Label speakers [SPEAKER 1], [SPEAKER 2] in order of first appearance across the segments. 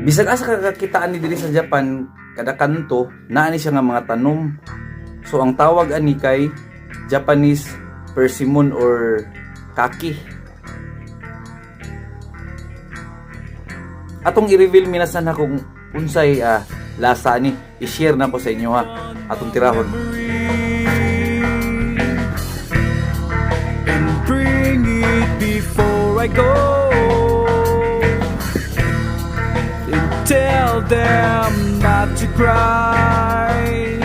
[SPEAKER 1] Bisag asa ka kakitaan ni diri sa Japan, kada kanto naa ni siya nga mga tanom. So ang tawag ani kay Japanese persimmon or kaki. Atong i-reveal minasan ha kung unsay lasa ani. I-share na ko sa inyo ha. Atong tirahon.
[SPEAKER 2] And bring it before I go. And tell them not to cry.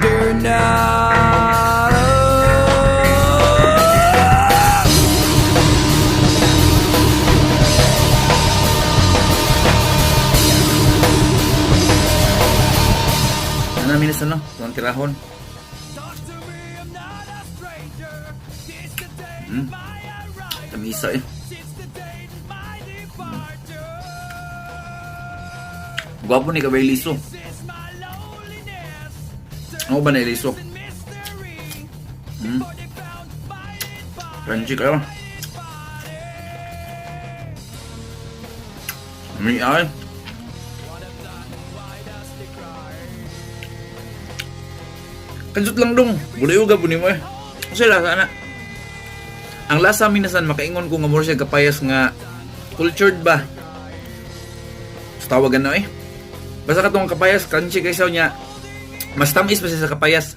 [SPEAKER 2] They're not alone.
[SPEAKER 1] Ano minasan no? Atong tirahon.
[SPEAKER 2] Talk to me, I'm not a stranger. This the day my arrival.
[SPEAKER 1] Tamisa eh.
[SPEAKER 2] Since the day my departure.
[SPEAKER 1] Gwapo ni kabay liso.
[SPEAKER 2] This is my loneliness.
[SPEAKER 1] Ano ba na liso?
[SPEAKER 2] Mystery. Before they found my dead body.
[SPEAKER 1] Crunchy kayo. May ay. Kanjut lang dong. Buliw ga mo eh. Kasi lasa na. Ang lasa minasan makaingon ko nga mura siya kapayas nga cultured ba. Sa tawagan na eh. Basta katong kapayas crunchy kay saw niya. Mas tamis pa siya sa kapayas.